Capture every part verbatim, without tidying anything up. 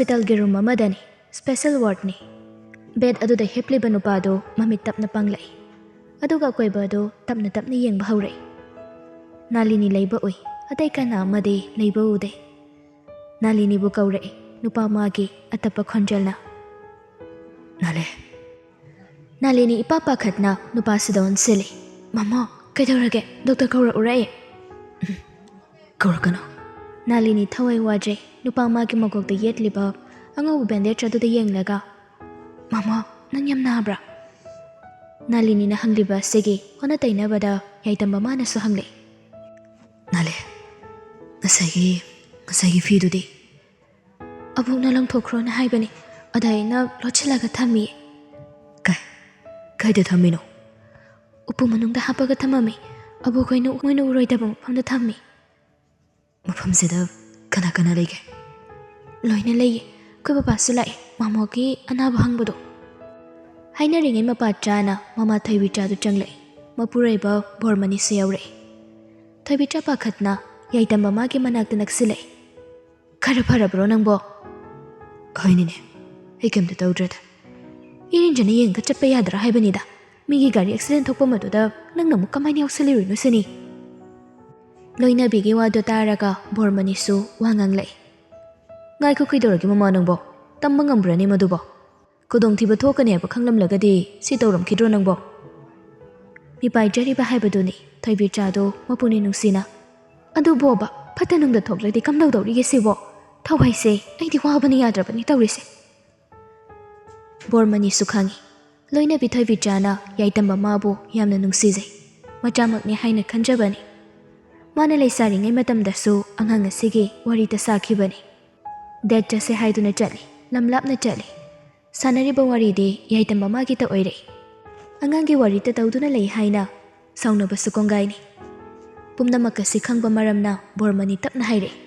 ꯍꯣꯁꯄꯤꯇꯥꯜꯒꯤ room ꯑꯃꯗꯅꯤ꯫ Special ꯋꯥꯔꯗꯅꯤ꯫ Bed ꯑꯗꯨꯗ ꯍꯤꯞꯂꯤꯕ ꯅꯨꯄꯥꯗꯨ ꯃꯃꯤꯠ ꯇꯞꯅ ꯄꯥꯡꯂꯛꯏ꯫ ꯑꯗꯨꯒ ꯑꯀꯣꯏꯕ ꯑꯗꯨ ꯇꯞꯅ ꯇꯞꯅ ꯌꯦꯡꯕ ꯍꯧꯔꯛꯏ꯫ ꯅꯥꯂꯤꯅꯤ ꯂꯩꯕ ꯎꯏ, ꯑꯇꯩ ꯀꯅꯥ ꯑꯃꯗꯤ ꯂꯩꯕ ꯎꯗꯦ꯫ ꯅꯥꯂꯤꯅꯤꯕꯨ ꯀꯧꯔꯛꯏ ꯅꯨꯄꯥ ꯑꯃꯒꯤ ꯑꯇꯞꯄ ꯈꯣꯟꯖꯦꯜꯅ꯫ "ꯅꯥꯂꯦ!" ꯅꯥꯂꯤꯅꯤ ꯏꯄꯥ ꯄꯥꯈꯠꯅ ꯅꯨꯄꯥꯁꯤꯗ ꯑꯣꯟꯁꯤꯜꯂꯤ꯫ "ꯃꯃꯣ, ꯀꯩꯗꯧꯔꯒꯦ? ꯗꯣꯛꯇꯔ ꯀꯧꯔꯛꯎꯔꯥ ꯑꯩ?" "ꯎꯝ, ꯀꯧꯔꯛꯀꯅꯨ꯫" ꯅꯥꯂꯤꯅꯤ ꯊꯋꯥꯏ ꯋꯥꯗ꯭ꯔꯦ꯫ ꯅꯨꯄꯥ ꯃꯥꯒꯤ ꯃꯀꯣꯛꯇ ꯌꯦꯠꯂꯤꯕ ꯑꯉꯧꯕ ꯕꯦꯟꯗꯦꯖ ꯑꯗꯨꯗ ꯌꯦꯡꯂꯒ, "ꯃꯃꯣ, ꯅꯪ ꯌꯥꯝ ꯅꯥꯕ꯭ꯔꯥ?" ꯅꯥꯂꯤꯅꯤꯅ ꯍꯪꯂꯤꯕ ꯑꯁꯤꯒꯤ ꯑꯣꯟꯅ ꯇꯩꯅꯕꯗ ꯌꯥꯏꯇꯝꯕ ꯃꯥꯅꯁꯨ ꯍꯪꯂꯛꯏ꯫ "ꯅꯥꯂꯦ, ꯉꯁꯥꯏꯒꯤ, ꯉꯁꯥꯏꯒꯤ ꯐꯤꯗꯨꯗꯤ?" "ꯑꯕꯣꯛꯅ ꯂꯪꯊꯣꯛꯈ꯭ꯔꯣꯅ ꯍꯥꯏꯕꯅꯤ, ꯑꯗ ꯑꯩꯅ ꯂꯣꯠꯁꯤꯜꯂꯒ ꯊꯝꯃꯤꯌꯦ꯫" "ꯀꯥꯏ, ꯀꯥꯏꯗ ꯊꯝꯃꯤꯅꯣ?" "ꯎꯄꯨ ꯃꯅꯨꯡꯗ ꯍꯥꯞꯄꯒ ꯊꯝꯃꯝꯃꯤ꯫ ꯑꯕꯣꯛ ꯍꯣꯏꯅ ꯃꯣꯏꯅ ꯎꯔꯣꯏꯗꯕ ꯃꯐꯝꯗ ꯊꯝꯃꯤ꯫" "ꯃꯐꯝꯁꯤꯗ ꯀꯅꯥ ꯀꯅꯥ ꯂꯩꯒꯦ?" "ꯂꯣꯏꯅ ꯂꯩꯌꯦ꯫ ꯑꯩꯈꯣꯏ ꯕꯕꯥꯁꯨ ꯂꯥꯛꯑꯦ, ꯃꯃꯣꯒꯤ ꯑꯅꯥꯕ ꯍꯪꯕꯗꯣ꯫" ꯍꯥꯏꯅꯔꯤꯉꯩ ꯃꯄꯥ ꯆꯥꯅ ꯃꯃꯥ ꯊꯣꯏꯕꯤꯆꯥꯗꯨ ꯆꯪꯂꯛꯏ꯫ ꯃꯄꯨꯔꯣꯏꯕ ꯕꯣꯔꯃꯅꯤꯁꯨ ꯌꯥꯎꯔꯛꯏ꯫ ꯊꯣꯏꯕꯤꯆꯥ ꯄꯥꯈꯠꯅ ꯌꯥꯏꯇꯝꯕ ꯃꯥꯒꯤ ꯃꯅꯥꯛꯇ ꯅꯛꯁꯤꯜꯂꯛꯏ꯫ "ꯈꯔ ꯐꯔꯕ꯭ꯔꯣ ꯅꯪꯕꯣ?" "ꯍꯣꯏꯅꯤꯅꯦ, ꯑꯩ ꯀꯩꯝꯇ ꯇꯧꯗ꯭ꯔꯦꯗ꯫ ꯏꯔꯦꯟꯖꯅ ꯌꯦꯡꯉꯒ ꯆꯠꯄ ꯌꯥꯗ꯭ꯔꯥ ꯍꯥꯏꯕꯅꯤꯗ꯫ ꯃꯤꯒꯤ ꯒꯥꯔꯤ ꯑꯦꯛꯁꯤꯗꯦꯟ ꯊꯣꯛꯄ ꯃꯗꯨꯗ ꯅꯪꯅ ꯑꯃꯨꯛ ꯀꯃꯥꯏꯅ ꯌꯥꯎꯁꯜꯂꯤꯔꯤꯅꯣ ꯁꯤꯅꯤ?" ꯂꯣꯏꯅꯕꯤꯒꯤ ꯋꯥꯗꯨ ꯇꯥꯔꯒ ꯕꯣꯔꯃꯅꯤꯁꯨ ꯋꯥ ꯉꯥꯡꯂꯛꯏ꯫ "ꯉꯥꯏꯈꯣ, ꯀꯩꯗꯧꯔꯒꯦ ꯃꯃꯥ ꯅꯪꯕꯣ? ꯇꯝꯕ ꯉꯝꯕ꯭ꯔꯅꯦ ꯃꯗꯨꯕꯣ? ꯈꯨꯗꯣꯡꯊꯤꯕ ꯊꯣꯛꯀꯅꯤ ꯍꯥꯏꯕ ꯈꯪꯂꯝꯂꯒꯗꯤ ꯁꯤ ꯇꯧꯔꯝꯈꯤꯗ꯭ꯔꯣ ꯅꯪꯕꯣ?" ꯃꯤꯄꯥꯏꯖꯔꯤꯕ ꯍꯥꯏꯕꯗꯨꯅꯤ ꯊꯣꯏꯕꯤꯆꯥꯗꯣ ꯃꯄꯨꯅꯤ ꯅꯨꯡꯁꯤꯅ꯫ "ꯑꯗꯨ ꯕꯣꯕ, ꯐꯠꯇ ꯅꯨꯡꯗ ꯊꯣꯛꯂꯗꯤ ꯀꯝꯗꯧꯗꯧꯔꯤꯒꯦ ꯁꯤꯕꯣ? ꯊꯋꯥꯏꯁꯦ ꯑꯩꯗꯤ ꯋꯥꯕꯅ ꯌꯥꯗ꯭ꯔꯕꯅꯤ ꯇꯧꯔꯤꯁꯦ꯫" ꯕꯣꯔꯃꯅꯤꯁꯨ ꯈꯪꯏ꯫ ꯂꯣꯏꯅꯕꯤ ꯊꯣꯏꯕꯤꯆꯥꯅ ꯌꯥꯏꯇꯝꯕ ꯃꯥꯕꯨ ꯌꯥꯝꯅ ꯅꯨꯡꯁꯤꯖꯩ꯫ ꯃꯆꯥꯃꯛꯅꯤ ꯍꯥꯏꯅ ꯈꯟꯖꯕꯅꯤ꯫ ꯃꯥꯅ ꯂꯩꯁꯥꯔꯤꯉꯩ ꯃꯇꯝꯗꯁꯨ ꯑꯉꯥꯡ ꯑꯁꯤꯒꯤ ꯋꯥꯔꯤꯇ ꯁꯥꯈꯤꯕꯅꯤ꯫ ꯗꯦꯠ ꯆꯠꯁꯦ ꯍꯥꯏꯗꯨꯅ ꯆꯠꯂꯤ, ꯂꯝ ꯂꯥꯞꯅ ꯆꯠꯂꯤ꯫ ꯁꯥꯟꯅꯔꯤꯕ ꯋꯥꯔꯤꯗꯤ ꯌꯥꯏꯇꯝꯕ ꯃꯥꯒꯤꯇ ꯑꯣꯏꯔꯛꯏ꯫ ꯑꯉꯥꯡꯒꯤ ꯋꯥꯔꯤꯇ ꯇꯧꯗꯨꯅ ꯂꯩ ꯍꯥꯏꯅ ꯁꯥꯎꯅꯕꯁꯨ ꯀꯣꯡꯒꯥꯏꯅꯤ꯫ ꯄꯨꯝꯅꯃꯛ ꯑꯁꯤ ꯈꯪꯕ ꯃꯔꯝꯅ ꯕꯣꯔꯃꯅꯤ ꯇꯞꯅ ꯍꯥꯏꯔꯛꯏ꯫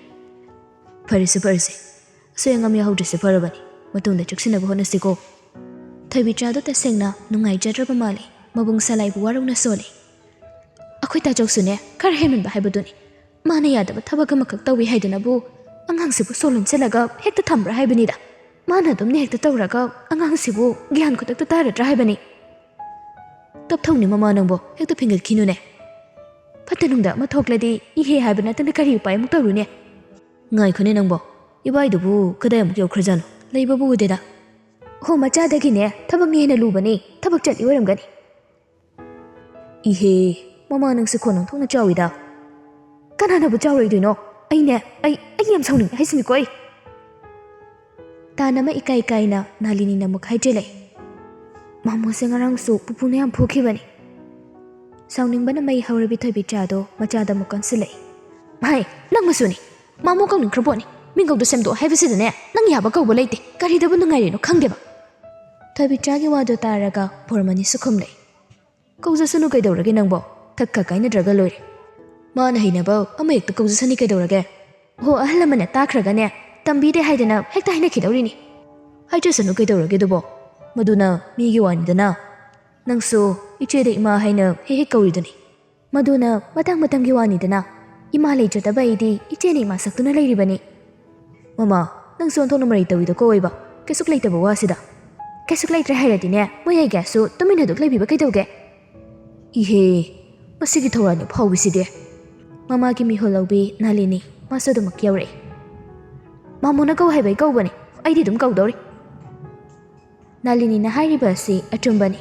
"ꯐꯔꯦꯁꯦ, ꯐꯔꯦꯁꯦ꯫ ꯑꯁꯣꯏ ꯑꯉꯥꯝ ꯌꯥꯎꯍꯧꯗ꯭ꯔꯤꯁꯦ ꯐꯔꯕꯅꯤ꯫ ꯃꯇꯨꯡꯗ ꯆꯦꯛꯁꯤꯟꯅꯕ ꯍꯣꯠꯅꯁꯤꯀꯣ꯫" ꯊꯣꯏꯕꯤꯆꯥꯗꯨ ꯇꯁꯦꯡꯅ ꯅꯨꯡꯉꯥꯏꯖꯗ꯭ꯔꯕ ꯃꯥꯜꯂꯤ꯫ ꯃꯕꯨꯡ ꯁꯂꯥꯏꯕꯨ ꯋꯥꯔꯧꯅ ꯁꯣꯜꯂꯤ꯫ "ꯑꯩꯈꯣꯏ ꯇꯥꯆꯧꯁꯨꯅꯦ, ꯈꯔ ꯍꯦꯟꯃꯟꯕ ꯍꯥꯏꯕꯗꯨꯅꯤ꯫ ꯃꯥꯅ ꯌꯥꯗꯕ ꯊꯕꯛ ꯑꯃꯈꯛ ꯇꯧꯏ ꯍꯥꯏꯗꯨꯅꯕꯨ ꯑꯉꯥꯡꯁꯤꯕꯨ ꯁꯣ ꯂꯣꯟꯁꯤꯜꯂꯒ ꯍꯦꯛꯇ ꯊꯝꯕ꯭ꯔꯥ ꯍꯥꯏꯕꯅꯤꯗ꯫ ꯃꯥꯅ ꯑꯗꯨꯝꯅ ꯍꯦꯛꯇ ꯇꯧꯔꯒ ꯑꯉꯥꯡꯁꯤꯕꯨ ꯒ꯭ꯌꯥꯟ ꯈꯨꯗꯛꯇ ꯇꯥꯔꯗ꯭ꯔꯥ ꯍꯥꯏꯕꯅꯤ꯫ ꯇꯞꯊꯧꯅꯦ ꯃꯃꯥ ꯅꯪꯕꯣ, ꯍꯦꯛꯇ ꯐꯤꯡꯒꯠꯈꯤꯅꯨꯅꯦ꯫ ꯐꯠꯇ ꯅꯨꯡꯗ ꯑꯃ ꯊꯣꯛꯂꯗꯤ ꯏꯍꯦ ꯍꯥꯏꯕ ꯅꯠꯇꯅ ꯀꯔꯤ ꯎꯄꯥꯏ ꯑꯃꯨꯛ ꯇꯧꯔꯨꯅꯦ? ꯉꯥꯏꯈꯣꯅꯦ ꯅꯪꯕꯣ, ꯏꯕꯥꯏꯗꯨꯕꯨ ꯀꯗꯥꯏ ꯑꯃꯨꯛ ꯌꯧꯈ꯭ꯔꯖꯥꯠꯅꯣ? ꯂꯩꯕꯕꯨ ꯎꯗꯦꯗ꯫ ꯍꯣ, ꯃꯆꯥꯗꯒꯤꯅꯦ ꯊꯕꯛꯅ ꯍꯦꯟꯅ ꯂꯨꯕꯅꯤ, ꯊꯕꯛ ꯆꯠꯂꯤ ꯑꯣꯏꯔꯝꯒꯅꯤ꯫ ꯏꯍꯦ, ꯃꯃꯥ ꯅꯪꯁꯦ ꯈꯣꯟ ꯑꯣꯟꯊꯣꯛꯅ ꯆꯥꯎꯏꯗ꯫ ꯀꯅꯥꯅꯕꯨ ꯆꯥꯎꯔꯣꯏꯗꯣꯏꯅꯣ? ꯑꯩꯅꯦ, ꯑꯩ, ꯑꯩ ꯌꯥꯝ ꯁꯥꯎꯅꯤꯡꯉꯦ ꯍꯥꯏꯁꯤꯅꯤꯀꯣ ꯑꯩ꯫ ꯇꯥꯟ ꯑꯃ ꯏꯀꯥꯏ ꯀꯥꯏꯅ ꯅꯥꯂꯤꯅꯤꯅ ꯑꯃꯨꯛ ꯍꯥꯏꯖꯤꯜꯂꯛꯏ꯫ ꯃꯥꯃꯣꯁꯦ ꯉꯔꯥꯡꯁꯨ ꯄꯨꯄꯨꯅ ꯌꯥꯝ ꯐꯨꯈꯤꯕꯅꯤ꯫ ꯁꯥꯎꯅꯤꯡꯕꯅ ꯃꯩ ꯍꯧꯔꯕꯤ ꯊꯣꯏꯕꯤꯆꯥꯗꯣ ꯃꯆꯥꯗ ꯑꯃꯨꯛ ꯀꯟꯁꯤꯜꯂꯛꯏ꯫ ꯃꯥꯏ, ꯅꯪ ꯃꯁꯨꯅꯤ꯫ ꯃꯥꯃꯣ ꯀꯧꯅꯤꯡꯈ꯭ꯔ ꯄꯣꯠꯅꯤ꯫ ꯃꯤꯡꯒꯧꯗꯣ ꯁꯦꯝꯗꯣꯛꯑꯣ ꯍꯥꯏꯕꯁꯤꯗꯅꯦ, ꯅꯪ ꯌꯥꯕ ꯀꯧꯕ ꯂꯩꯇꯦ꯫ ꯀꯔꯤꯗꯕꯨ ꯅꯨꯡꯉꯥꯏꯔꯤꯅꯣ ꯈꯪꯗꯦꯕ꯫ ꯊꯣꯏꯕꯤꯆꯥꯒꯤ ꯋꯥꯗꯣ ꯇꯥꯔꯒ ꯕꯣꯔꯃꯅꯤꯁꯨ ꯈꯨꯝꯂꯛꯏ꯫ ꯀꯧꯖꯁꯅꯨ ꯀꯩꯗꯧꯔꯒꯦ ꯅꯪꯕꯣ? ꯊꯛ ꯈ ꯀꯥꯏꯅꯗ꯭ꯔꯒ ꯂꯣꯏꯔꯦ꯫ ꯃꯥꯅ ꯍꯩꯅꯕ ꯑꯃ ꯍꯦꯛꯇ ꯀꯧꯖꯁꯅꯤ ꯀꯩꯗꯧꯔꯒꯦ? ꯍꯣ, ꯑꯍꯜ ꯂꯃꯟꯅ ꯇꯥꯈ꯭ꯔꯒꯅꯦ, ꯇꯝꯕꯤꯗꯦ ꯍꯥꯏꯗꯅ ꯍꯦꯛꯇ ꯍꯥꯏꯅꯈꯤꯗꯧꯔꯤꯅꯤ꯫ ꯍꯥꯏꯖꯁꯅꯨ ꯀꯩꯗꯧꯔꯒꯦ ꯑꯗꯨꯕꯣ? ꯃꯗꯨꯅ ꯃꯤꯒꯤ ꯋꯥꯅꯤꯗꯅ꯫ ꯅꯪꯁꯨ ꯏꯆꯦꯗ ꯏꯃꯥ ꯍꯥꯏꯅ ꯍꯦꯛ ꯍꯦꯛ ꯀꯧꯔꯤꯗꯨꯅꯤ꯫ ꯃꯗꯨꯅ ꯃꯇꯥꯡ ꯃꯇꯝꯒꯤ ꯋꯥꯅꯤꯗꯅ꯫ ꯏꯃꯥ ꯂꯩꯖꯗꯕ ꯑꯩꯗꯤ ꯏꯆꯦꯅ ꯏꯃꯥ ꯁꯛꯇꯨꯅ ꯂꯩꯔꯤꯕꯅꯤ꯫ ꯃꯃꯥ, ꯅꯪꯁꯨ ꯑꯣꯟꯊꯣꯛꯅ ꯃꯔꯩ ꯇꯧꯏꯗꯀꯣ ꯑꯣꯏꯕ꯫ ꯀꯩꯁꯨꯛ ꯂꯩꯇꯕ ꯋꯥꯁꯤꯗ꯫ ꯀꯩꯁꯨꯛ ꯂꯩꯇ꯭ꯔꯦ ꯍꯥꯏꯔꯗꯤꯅꯦ, ꯃꯣꯏ ꯑꯩꯒ꯭ꯌꯥꯁꯁꯨ ꯇꯨꯃꯤꯟꯅ ꯑꯗꯨꯝ ꯂꯩꯕꯤꯕ ꯀꯩꯗꯧꯒꯦ? ꯏꯍꯦ, ꯃꯁꯤꯒꯤ ꯊꯧꯔꯥꯡꯅꯤ ꯐꯥꯎꯕꯤꯁꯤꯗꯤ꯫ ꯃꯃꯥꯒꯤ ꯃꯤꯍꯨꯜ ꯂꯧꯕꯤ ꯅꯥꯂꯤꯅꯤ ꯃꯥꯁꯨ ꯑꯗꯨꯃꯛ ꯌꯧꯔꯛꯏ꯫ ꯃꯥꯃꯣꯅ ꯀꯧ ꯍꯥꯏꯕꯩ ꯀꯧꯕꯅꯤ, ꯑꯩꯗꯤ ꯑꯗꯨꯝ ꯀꯧꯗꯧꯔꯤ꯫ ꯅꯥꯂꯤꯅꯤꯅ ꯍꯥꯏꯔꯤꯕ ꯑꯁꯤ ꯑꯆꯨꯝꯕꯅꯤ꯫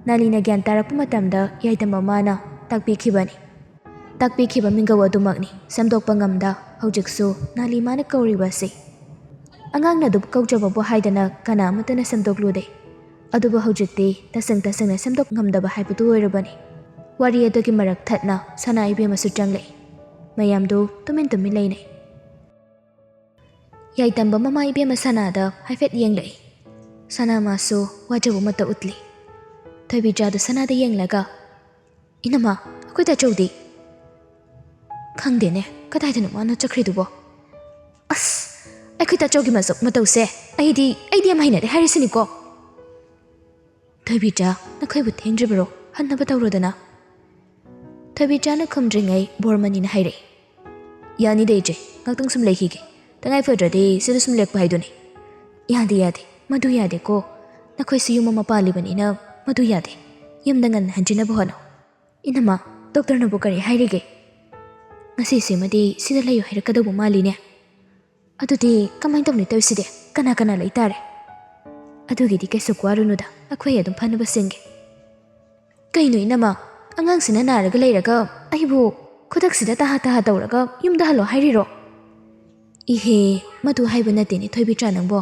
ꯅꯥꯂꯤꯅ ꯒ꯭ꯌꯥꯟ ꯇꯥꯔꯛꯄ ꯃꯇꯝꯗ ꯌꯥꯏꯇꯝꯕ ꯃꯥꯅ ꯇꯥꯛꯄꯤꯈꯤꯕꯅꯤ꯫ ꯇꯥꯛꯄꯤꯈꯤꯕ ꯃꯤꯡꯒꯧ ꯑꯗꯨꯃꯛꯅꯤ ꯁꯦꯝꯗꯣꯛꯄ ꯉꯝꯗ ꯍꯧꯖꯤꯛꯁꯨ ꯅꯥꯂꯤ ꯃꯥꯅ ꯀꯧꯔꯤꯕ ꯑꯁꯤ꯫ ꯑꯉꯥꯡꯅ ꯑꯗꯨꯝ ꯀꯧꯖꯕꯕꯨ ꯍꯥꯏꯗꯅ ꯀꯅꯥ ꯑꯃꯠꯇꯅ ꯁꯦꯝꯗꯣꯛꯂꯨꯗꯦ꯫ ꯑꯗꯨꯕꯨ ꯍꯧꯖꯤꯛꯇꯤ ꯇꯁꯦꯡ ꯇꯁꯦꯡꯅ ꯁꯦꯝꯗꯣꯛ ꯉꯝꯗꯕ ꯍꯥꯏꯕꯗꯨ ꯑꯣꯏꯔꯕꯅꯤ꯫ ꯋꯥꯔꯤ ꯑꯗꯨꯒꯤ ꯃꯔꯛ ꯊꯠꯅ ꯁꯅꯥ ꯏꯕꯦꯝꯃꯁꯨ ꯆꯪꯂꯛꯏ꯫ ꯃꯌꯥꯝꯗꯨ ꯇꯨꯃꯤꯟ ꯇꯨꯃꯤꯟ ꯂꯩꯅꯩ꯫ ꯌꯥꯏꯇꯝꯕ ꯃꯃꯥ ꯏꯕꯦꯝꯃ ꯁꯅꯥꯗ ꯍꯥꯏꯐꯦꯠ ꯌꯦꯡꯂꯛꯏ꯫ ꯁꯅꯥ ꯃꯥꯁꯨ ꯋꯥꯖꯕ ꯑꯃꯠꯇ ꯎꯠꯂꯤ꯫ ꯊꯣꯏꯕꯤꯆꯥꯗꯨ ꯁꯅꯥꯗ ꯌꯦꯡꯂꯒ, "ꯏꯅꯝꯃ, ꯑꯩꯈꯣꯏ ꯇꯥꯆꯧꯗꯤ?" "ꯈꯪꯗꯦꯅꯦ, ꯀꯗꯥꯏꯗꯅꯣ ꯃꯥꯅ ꯆꯠꯈ꯭ꯔꯤꯗꯨꯕꯣ? ꯑꯁ, ꯑꯩꯈꯣꯏ ꯇꯥꯆꯧꯒꯤ ꯃꯁꯛ ꯃꯇꯧꯁꯦ ꯑꯩꯗꯤ, ꯑꯩꯗꯤ ꯌꯥꯝ ꯍꯩꯅꯗꯦ ꯍꯥꯏꯔꯤꯁꯤꯅꯤꯀꯣ!" "ꯊꯣꯏꯕꯤꯆꯥ, ꯅꯈꯣꯏꯕꯨ ꯊꯦꯡꯗ꯭ꯔꯤꯕꯔꯣ? ꯍꯟꯅꯕ ꯇꯧꯔꯣꯗꯅ꯫" ꯊꯣꯏꯕꯤꯆꯥꯅ ꯈꯨꯝꯗ꯭ꯔꯤꯉꯩ ꯕꯣꯔꯃꯅꯤꯅ ꯍꯥꯏꯔꯛꯏ, "ꯌꯥꯅꯤꯗ ꯏꯆꯦ, ꯉꯥꯛꯇꯪ ꯁꯨꯝ ꯂꯩꯈꯤꯒꯦ꯫ ꯇꯉꯥꯏ ꯐꯗ꯭ꯔꯗꯤ ꯁꯤꯗ ꯁꯨꯝ ꯂꯦꯛꯄ ꯍꯥꯏꯗꯨꯅꯤ꯫" "ꯌꯥꯗꯦ, ꯌꯥꯗꯦ, ꯃꯗꯨ ꯌꯥꯗꯦꯀꯣ꯫ ꯅꯈꯣꯏꯁꯨ ꯌꯨꯝ ꯑꯃ ꯄꯥꯜꯂꯤꯕꯅꯤꯅ ꯃꯗꯨ ꯌꯥꯗꯦ꯫ ꯌꯨꯝꯗ ꯉꯟꯅ ꯍꯟꯖꯤꯟꯅꯕ ꯍꯣꯠꯅꯧ꯫" "ꯏꯅꯝꯃ, ꯗꯣꯛꯇꯔꯅꯕꯨ ꯀꯔꯤ ꯍꯥꯏꯔꯤꯒꯦ? ꯉꯁꯤꯁꯤꯃꯗꯤ ꯁꯤꯗ ꯂꯩꯌꯨ ꯍꯥꯏꯔꯛꯀꯗꯧꯕ ꯃꯥꯜꯂꯤꯅꯦ꯫ ꯑꯗꯨꯗꯤ ꯀꯃꯥꯏꯅ ꯇꯧꯅꯤ ꯇꯧꯔꯤꯁꯤꯗꯤ? ꯀꯅꯥ ꯀꯅꯥ ꯂꯩꯇꯥꯔꯦ?" "ꯑꯗꯨꯒꯤꯗꯤ ꯀꯩꯁꯨ ꯋꯥꯔꯨꯅꯨꯗ, ꯑꯩꯈꯣꯏ ꯑꯗꯨꯝ ꯐꯅꯕ ꯁꯤꯟꯒꯦ꯫" "ꯀꯩꯅꯣ ꯏꯅꯝꯃ, ꯑꯉꯥꯡꯁꯤꯅ ꯅꯥꯔꯒ ꯂꯩꯔꯒ ꯑꯩꯕꯨ ꯈꯨꯗꯛꯁꯤꯗ ꯇꯍꯥ ꯇꯍꯥ ꯇꯧꯔꯒ ꯌꯨꯝꯗ ꯍꯜꯂꯣ ꯍꯥꯏꯔꯤꯔꯣ?" "ꯏꯍꯦ, ꯃꯗꯨ ꯍꯥꯏꯕ ꯅꯠꯇꯦꯅꯦ ꯊꯣꯏꯕꯤꯆꯥ ꯅꯪꯕꯣ꯫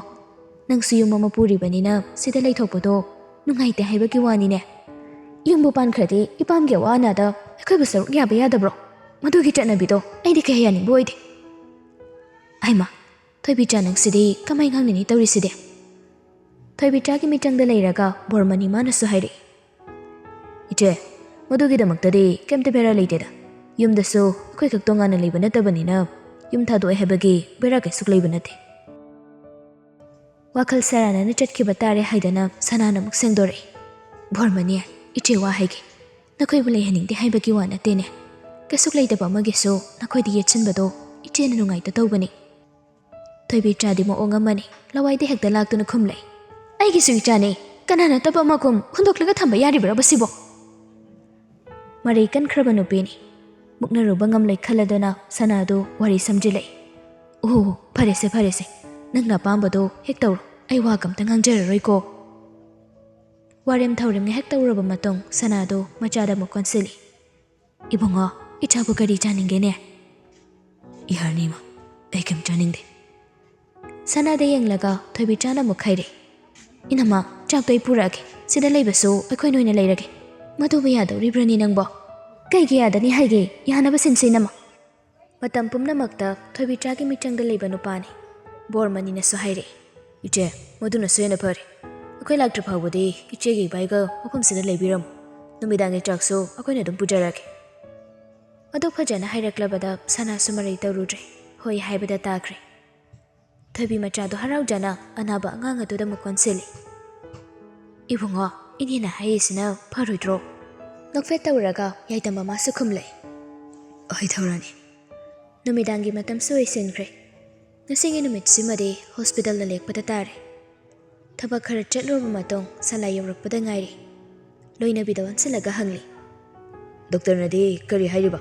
ꯅꯪꯁꯨ ꯌꯨꯝ ꯑꯃ ꯄꯨꯔꯤꯕꯅꯤꯅ ꯁꯤꯗ ꯂꯩꯊꯣꯛꯄꯗꯣ ꯅꯨꯡꯉꯥꯏꯇꯦ ꯍꯥꯏꯕꯒꯤ ꯋꯥꯅꯤꯅꯦ꯫ ꯌꯨꯝꯕꯨ ꯄꯥꯟꯈ꯭ꯔꯗꯤ ꯏꯄꯥꯝꯒꯤ ꯑꯋꯥ ꯑꯅꯥꯗ ꯑꯩꯈꯣꯏꯕꯨ ꯁꯔꯨꯛ ꯌꯥꯕ ꯌꯥꯗꯕ꯭ꯔꯣ? ꯃꯗꯨꯒꯤ ꯆꯠꯅꯕꯤꯗꯣ ꯑꯩꯗꯤ ꯀꯌꯥ ꯌꯥꯅꯤꯡꯕ ꯑꯣꯏꯗꯦ꯫" "ꯍꯩꯃꯥ, ꯊꯣꯏꯕꯤꯆꯥ ꯅꯪꯁꯤꯗꯤ ꯀꯃꯥꯏ ꯉꯥꯡꯅꯅꯤ ꯇꯧꯔꯤꯁꯤꯗꯤ?" ꯊꯣꯏꯕꯤꯆꯥꯒꯤ ꯃꯤꯆꯪꯗ ꯂꯩꯔꯒ ꯕꯣꯔꯃꯅꯤ ꯃꯥꯅꯁꯨ ꯍꯥꯏꯔꯛꯏ꯫ "ꯏꯆꯦ, ꯃꯗꯨꯒꯤꯗꯃꯛꯇꯗꯤ ꯀꯩꯝꯇ ꯕꯦꯔꯥ ꯂꯩꯇꯦꯗ꯫ ꯌꯨꯝꯗꯁꯨ ꯑꯩꯈꯣꯏꯈꯛ ꯇꯣꯉꯥꯟꯅ ꯂꯩꯕ ꯅꯠꯇꯕꯅꯤꯅ ꯌꯨꯝ ꯊꯥꯗꯣꯛꯑꯦ ꯍꯥꯏꯕꯒꯤ ꯕꯦꯔꯥ ꯀꯩꯁꯨ ꯂꯩꯕ ꯅꯠꯇꯦ꯫" ꯋꯥꯈꯜ ꯁꯔꯥꯅꯅ ꯆꯠꯈꯤꯕ ꯇꯥꯔꯦ ꯍꯥꯏꯗꯅ ꯁꯅꯥꯅ ꯑꯃꯨꯛ ꯁꯦꯡꯗꯣꯔꯛꯏ꯫ "ꯕꯣꯔꯃꯅꯤ, ꯏꯆꯦ ꯋꯥ ꯍꯥꯏꯒꯦ꯫ ꯅꯈꯣꯏꯕꯨ ꯂꯩꯍꯟꯅꯤꯡꯗꯦ ꯍꯥꯏꯕꯒꯤ ꯋꯥ ꯅꯠꯇꯦꯅꯦ꯫ ꯀꯩꯁꯨ ꯂꯩꯇꯕ ꯑꯃꯒꯤꯁꯨ ꯅꯈꯣꯏꯗ ꯌꯦꯠꯁꯤꯟꯕꯗꯣ ꯏꯆꯦꯅ ꯅꯨꯡꯉꯥꯏꯇ ꯇꯧꯕꯅꯤ꯫" ꯊꯣꯏꯕꯤꯆꯥꯗꯤ ꯃꯑꯣꯡ ꯑꯃꯅꯤ, ꯂꯋꯥꯏꯗ ꯍꯦꯛꯇ ꯂꯥꯛꯇꯨꯅ ꯈꯨꯝꯂꯛꯏ꯫ "ꯑꯩꯒꯤꯁꯨ ꯏꯆꯥꯅꯤ, ꯀꯅꯥ ꯅꯠꯇꯕ ꯑꯃꯒꯨꯝ ꯍꯨꯟꯗꯣꯛꯂꯒ ꯊꯝꯕ ꯌꯥꯔꯤꯕ꯭ꯔꯕ ꯁꯤꯕꯣ?" ꯃꯔꯩ ꯀꯟꯈ꯭ꯔꯕ ꯅꯨꯄꯤꯅꯤ꯫ ꯃꯨꯛꯅꯔꯨꯕ ꯉꯝꯂꯣꯏ ꯈꯜꯂꯗꯨꯅ ꯁꯅꯥꯗꯨ ꯋꯥꯔꯤ ꯁꯝꯖꯤꯜꯂꯛꯏ꯫ "ꯑꯣ, ꯐꯔꯦꯁꯦ, ꯐꯔꯦꯁꯦ, ꯅꯪꯅ ꯑꯄꯥꯝꯕꯗꯣ ꯍꯦꯛ ꯇꯧꯔꯣ, ꯑꯩ ꯋꯥ ꯀꯝꯇ ꯉꯥꯡꯖꯔꯔꯣꯏꯀꯣ꯫" ꯋꯥꯔꯦꯝ ꯊꯧꯔꯦꯝ ꯉꯥꯏꯍꯥꯛ ꯇꯧꯔꯨꯔꯕ ꯃꯇꯨꯡ ꯁꯅꯥꯗꯨ ꯃꯆꯥꯗ ꯑꯃꯨꯛ ꯀꯣꯟꯁꯤꯜꯂꯤ꯫ "ꯏꯕꯨꯡꯉꯣ, ꯏꯆꯥꯕꯨ ꯀꯔꯤ ꯆꯥꯅꯤꯡꯒꯦꯅꯦ?" "ꯏꯍꯔꯅꯤꯃ, ꯑꯩ ꯀꯩꯝ ꯆꯥꯅꯤꯡꯗꯦ꯫" ꯁꯅꯥꯗ ꯌꯦꯡꯂꯒ ꯊꯣꯏꯕꯤꯆꯥꯅ ꯑꯃꯨꯛ ꯍꯥꯏꯔꯦ꯫ "ꯏꯅꯝꯃ, ꯆꯥꯛꯇꯣ ꯑꯩ ꯄꯨꯔꯛꯑꯒꯦ꯫ ꯁꯤꯗ ꯂꯩꯕꯁꯨ ꯑꯩꯈꯣꯏꯅ ꯑꯣꯏꯅ ꯂꯩꯔꯒꯦ꯫" "ꯃꯗꯨꯕꯨ ꯌꯥꯗꯧꯔꯤꯕ꯭ꯔꯅꯤ ꯅꯪꯕꯣ?" "ꯀꯩꯒꯤ ꯌꯥꯗꯅꯤ ꯍꯥꯏꯒꯦ? ꯌꯥꯅꯕ ꯁꯤꯟꯁꯦ ꯏꯅꯝꯃ꯫" ꯃꯇꯝ ꯄꯨꯝꯅꯃꯛꯇ ꯊꯣꯏꯕꯤꯆꯥꯒꯤ ꯃꯤꯆꯪꯗ ꯂꯩꯕ ꯅꯨꯄꯥꯅꯤ꯫ ꯕꯣꯔꯃꯅꯤꯅꯁꯨ ꯍꯥꯏꯔꯛꯏ꯫ "ꯏꯆꯦ, ꯃꯗꯨꯅꯁꯨ ꯍꯦꯟꯅ ꯐꯔꯦ꯫ ꯑꯩꯈꯣꯏ ꯂꯥꯛꯇ꯭ꯔꯤ ꯐꯥꯎꯕꯗꯤ ꯏꯆꯦꯒ ꯏꯕꯥꯏꯒ ꯃꯐꯝꯁꯤꯗ ꯂꯩꯕꯤꯔꯝꯃꯨ꯫ ꯅꯨꯃꯤꯗꯥꯡꯒꯤ ꯆꯥꯛꯁꯨ ꯑꯩꯈꯣꯏꯅ ꯑꯗꯨꯝ ꯄꯨꯖꯔꯛꯀꯦ꯫" ꯑꯗꯨ ꯐꯖꯅ ꯍꯥꯏꯔꯛꯂꯕꯗ ꯁꯅꯥꯁꯨ ꯃꯔꯩ ꯇꯧꯔꯨꯗ꯭ꯔꯦ꯫ ꯍꯣꯏ ꯍꯥꯏꯕꯗ ꯇꯥꯈ꯭ꯔꯦ꯫ ꯊꯣꯏꯕꯤ ꯃꯆꯥꯗꯣ ꯍꯔꯥꯎꯖꯅ ꯑꯅꯥꯕ ꯑꯉꯥꯡ ꯑꯗꯨꯗ ꯑꯃꯨꯛ ꯀꯣꯟꯁꯤꯜꯂꯤ꯫ "ꯏꯕꯨꯡꯉꯣ, ꯏꯅꯦꯅ ꯍꯥꯏꯔꯤꯁꯤꯅ ꯐꯔꯣꯏꯗ꯭ꯔꯣ?" ꯅꯣꯛꯐꯦꯠ ꯇꯧꯔꯒ ꯌꯥꯏꯗꯝ ꯃꯃꯥꯁꯨ ꯈꯨꯝꯂꯛꯏ꯫ "ꯑꯣꯏ ꯊꯧꯔꯥꯅꯤ, ꯅꯨꯃꯤꯗꯥꯡꯒꯤ ꯃꯇꯝꯁꯨ ꯑꯣꯏꯁꯤꯟꯈ꯭ꯔꯦ꯫ ꯉꯁꯤꯒꯤ ꯅꯨꯃꯤꯠꯁꯤꯃꯗꯤ ꯍꯣꯁꯄꯤꯇꯥꯜꯗ ꯂꯦꯛꯄꯗ ꯇꯥꯔꯦ꯫ ꯊꯕꯛ ꯈꯔ ꯆꯠꯂꯨꯔꯕ ꯃꯇꯨꯡ ꯁꯂꯥꯏ ꯌꯧꯔꯛꯄꯗ ꯉꯥꯏꯔꯤ꯫ ꯂꯣꯏꯅꯕꯤꯗ ꯑꯣꯟꯁꯤꯜꯂꯒ ꯍꯪꯂꯤ꯫ "ꯗꯣꯛꯇꯔꯅꯗꯤ ꯀꯔꯤ ꯍꯥꯏꯔꯤꯕ?"